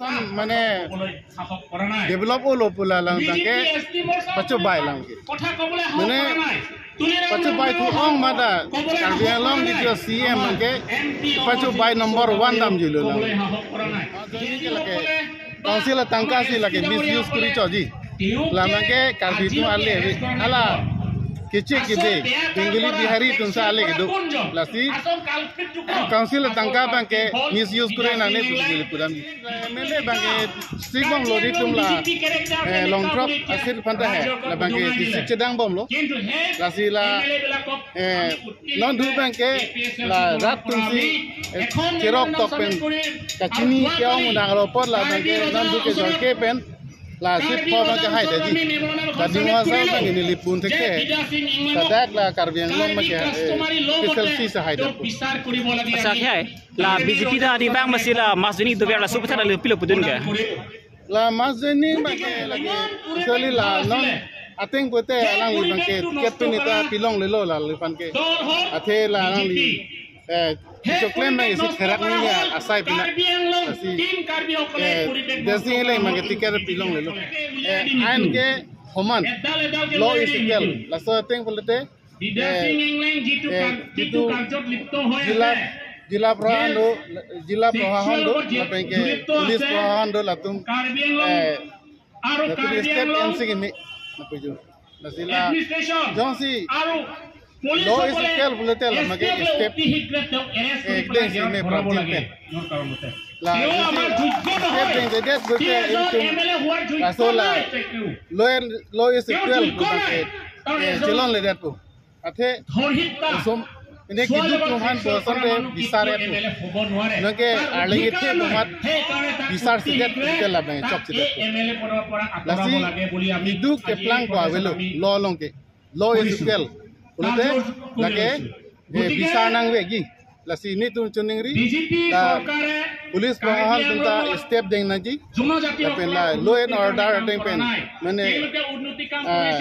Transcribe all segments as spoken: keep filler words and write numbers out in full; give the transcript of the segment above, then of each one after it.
Tan mane develop olo pu la lang abangke pachobai lang ke. Mane pachobai thu ong mada Karbi Anglong dito C M abangke pachobai number one damjuilo lang. Joining ke lake council atangka si lake misuse kori choji. La abangke Karbi atum ale hala kechek kebe Bengali Bihari atum si ale kedo. Lasi council atangka abangke misuse kori nangne pu Bengali pudam. M L A abangke sik bomlo nelitum la, eh, Longtrok asit aphanta he. La abangke district chedang bomlo. Lasi la, eh, non du abangke la rat atum si, eh, cherok tok pen kachini ke-ong nanglo apot la abangke non du ke jor ke pen la sip pho abangke haidetji. La Dimasa abangke neli pun thekthe. Ladak la Karbi Anglong abangke, eh, special si sa haidet. Asa ke hai. La B J P ta di bang masi la mass joining dover laso aputhak le pilo pudun ke. La mass joining abangke lake actually la non ateng pute alangli abangke ticket pen ita pilonglelo la liphan ke. Athe la alangli, eh, choklem abangke si therak ni ya asai pina. Lasi, eh, Bidyasing Engleng abangke ticket pilonglelo. Eh, ain ke homan. Law is equal. Laso ateng pulote Bidyasing Engleng jitu, eh, kar-, jitu jitu karjot lipto hoi jila, ase, jila prohahon do, jila prohahon do, lapen ke police prohahon do latum, Karbi Anglong, eh, aru latum Karbi step Anglong M C kimi, lapen ju. Lasi la, administration, jongsi aru police law is equal pulote la abangke step, eh, deng si me prapjin pen. La, jongsi step dengjedet pulote itum, laso la, law and, law is equal pulote, eh, chelonledetpo. Athe, som, ine keduk atum aphan bosonte bisar-etpo. Nonke arleng ethe atum aphan bisarsedet pulote la abang chokchedet. Lasi keduk keplangpo avelo, law along ke. Law is equal. Pulote lake, eh, bisar nangvekji. Lasi nelitum choningri, la police prohahon atum ta step deng nangji. Lapen la law and order ateng pen, mane, ah,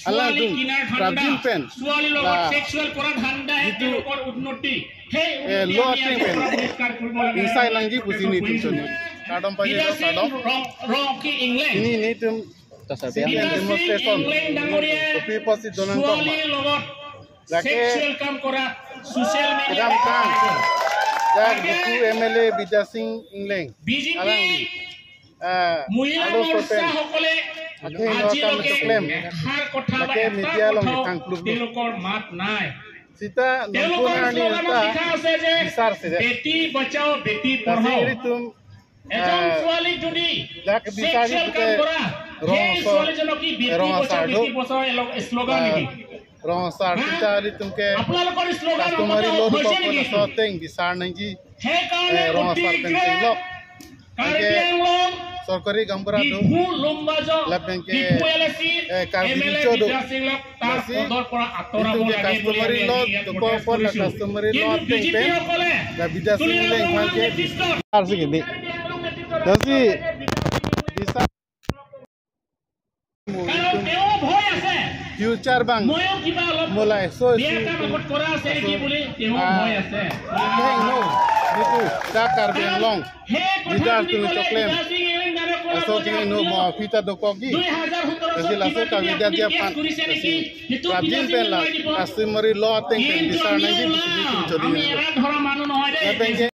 alangtum prapjin pen la jitu, eh, law ateng pen ingsai nangji pusi nelitum choningri. Kardom pajirlo, kardom. Pini nelitum sit and demonstration kopi apotsi donangkok ma. Lake sexual kam kora, social media kedamtang dak Diphu M L A Bidyasing Engleng, B J P alangli, ah, Mahila Morcha pen, সকলে akhei no kam আজিলৈকে choklem, এষাৰ কথা বা lake এটা media along কথাও ithang kluk lo. তেওঁলোকৰ মাত নাই। Sita তেওঁলোকৰ nonpuna ni slogan-ot ta liখা আছে যে, bisarsedet, বেটি বচাও, বেটি পঢ়াও। Lasi ilitum, এজন, ah, ছোৱালীক যদি dak bisar sexual itu kam ke kora, rong asar, সেই ছোৱালীজনক কি বেটি rong বচাও, asar বেটি do, বচাও এলো-, slogan ah, নেকি? Rong asar, ha? Sita ilitum ke আপোনালোকৰ slogan customary সম্পাদক law হৈছে নেকি? Dokok laso ateng bisar nangji, সেইকাৰণে eh, rong asar pen অতিশীঘ্ৰে tenglok. Karbi Anglong, sorkari gaonbura do, Diphu Lumbajong, lapen ke, Diphu L A C, eh, Karbi M L A Recho do. Bidyasing Engleng তাৰ পদৰ পৰা আঁতৰাব লাগে বুলি আমি ইয়াত protest কৰিছো। Lasi ilitum ke customary law dokok apot la customary law ateng pen, কিন্তু B J P সকলে la Bidyasing Engleng aphan ke tuliram long নেতৃত্বত bisar si gini. Lasi bisar কাৰণ তেওঁ ভয় আছে। Future abang, ময়ো কিবা অলপ mulai so বেয়া si কাম আগত কৰা আছে নেকি বুলি তেওঁ, ah, ভয় আছে। Kehingno, jitu dak Karbi Anglong, সেই কথা leader যদি atum ক'লে choklem, বিদ্যা সিং এলেংডাঙৰীয়া ক'লে laso যে kehingno আপুনি ma aphi ta dokokji, দুই হাজাৰ সোতৰ চনত lasi laso কিবা কিবি kavedet ji aphan, আপুনি কেছ কৰিছে নেকি? Lasi সেইটো prapjin বিদ্যা সিং pen la এলেংডাঙৰীয়া দিব। Customary law ateng pen কিন্তু bisar আমি nangji ওলাম, pusi nelitum choningri. আমি এৰা ধৰা মানুহ নহয় দেই। Lapen ke